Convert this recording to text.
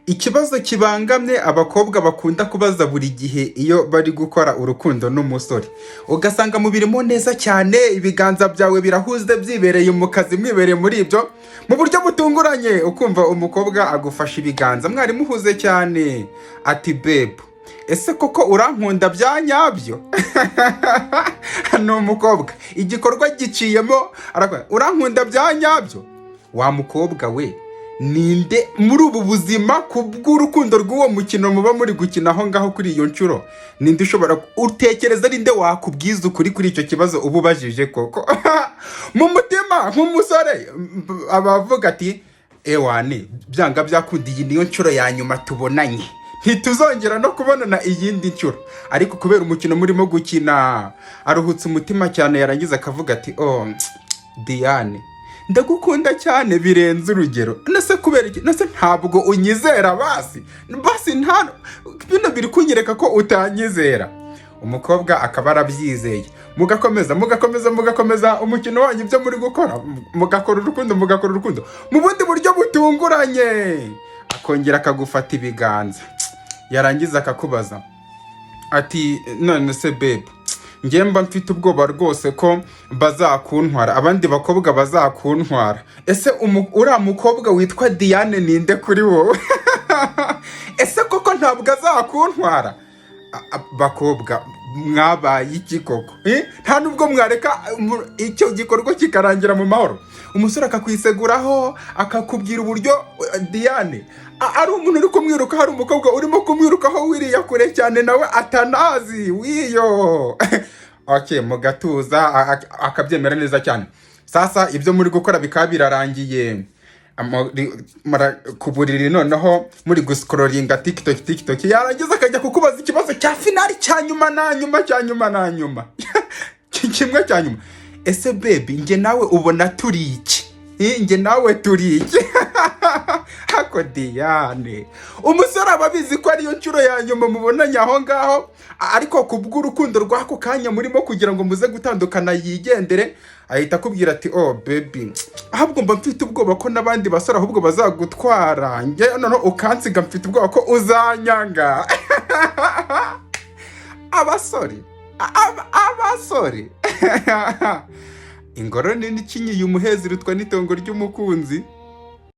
Ikibazo kibangamye abakobwa bakunda kubaza buri gihe iyo bari gukora urukundo n'umusore, ugasanga mubirimo neza cyane, ibiganza byawe birahuze, byibereye mu kazi, mwibereye muri ibyo, mu buryo butunguranye ukumva umukobwa agufashe ibiganza, mwari muhuze cyane, ati: "Babe, ese koko urankunda bya nyabyo?" Ni umukobwa, igikorwa giciyemo, arakora: "Urankunda bya nyabyo?" Wa mukobwa we, ninde muri ubu buzima, ku bw'urukundo rw'uwo mukino muba muri gukina aho ngaho kuri iyo nshuro, ninde ushobora utekereza, ninde wakubwiza ukuri kuri icyo kibazo uba ubajije koko? Mu mutima nk'umusore aba avuga ati: "Ewane, byanga byakunda iyi niyo nshuro ya nyuma tubonanye, ntituzongera no kubonana iyindi nshuro." Ariko kubera umukino murimo gukina, aruhutse umutima cyane, yarangiza akavuga ati: "Oh Diane, ndagukunda cyane birenze urugero." Nase kubera iki? Nase ntabwo unyizera? Basi basi, nta bino biri kunyereka ko utanyizera. Umukobwa akaba arabyizeye, mugakomeza, mugakomeza, mugakomeza umukino wanyu, ibyo muri gukora, mugakora urukundo, mugakora urukundo. Mu bundi buryo butunguranye akongera akagufata ibiganza, yarangiza akakubaza ati: "None se babe, njye mba mfite ubwoba rwose ko bazakuntwara, abandi bakobwa bazakuntwara. Ese uriya mukobwa witwa Diane ninde kuri wowe? Ese koko ntabwo azakuntwara?" Bakobwa mwabaye iki koko? Eh? Nta nubwo mwareka icyo gikorwa kikarangira mu mahoro? Umusore akakwiseguraho, akakubwira uburyo Diane ari umuntu uri kumwiruka, hari umukobwa urimo kumwirukaho wiriya kure cyane nawe atanazi wiyo. Okay, mugatuza, akabyemera neza cyane. Sasa ibyo muri gukora bikaba birarangiye, ku buriri noneho muri guscrollinga TikTok, TikTok, yarangiza akajya kukubaza ikibazo cya final, cya nyuma na nyuma, cya nyuma na nyuma, kimwe cya nyuma: "Ese baby, njye nawe ubona turi iki? Njye nawe turi iki?" Hako Diane, umusore aba abizi ko ariyo nshuro ya nyuma mubonanye aho ngaho, ariko ku bw'urukundo rw'ako kanya murimo kugira ngo muze gutandukana yigendere, ahita akubwira ati: "Oh baby, ahubwo mba mfite ubwoba ko n'abandi basore ahubwo bazagutwara, njye noneho ukansiga, mfite ubwoba ko uzanyanga." Abasore, abasore, ingoro nini ikinyiye umuhezi irutwa n'itongo ry'umukunzi.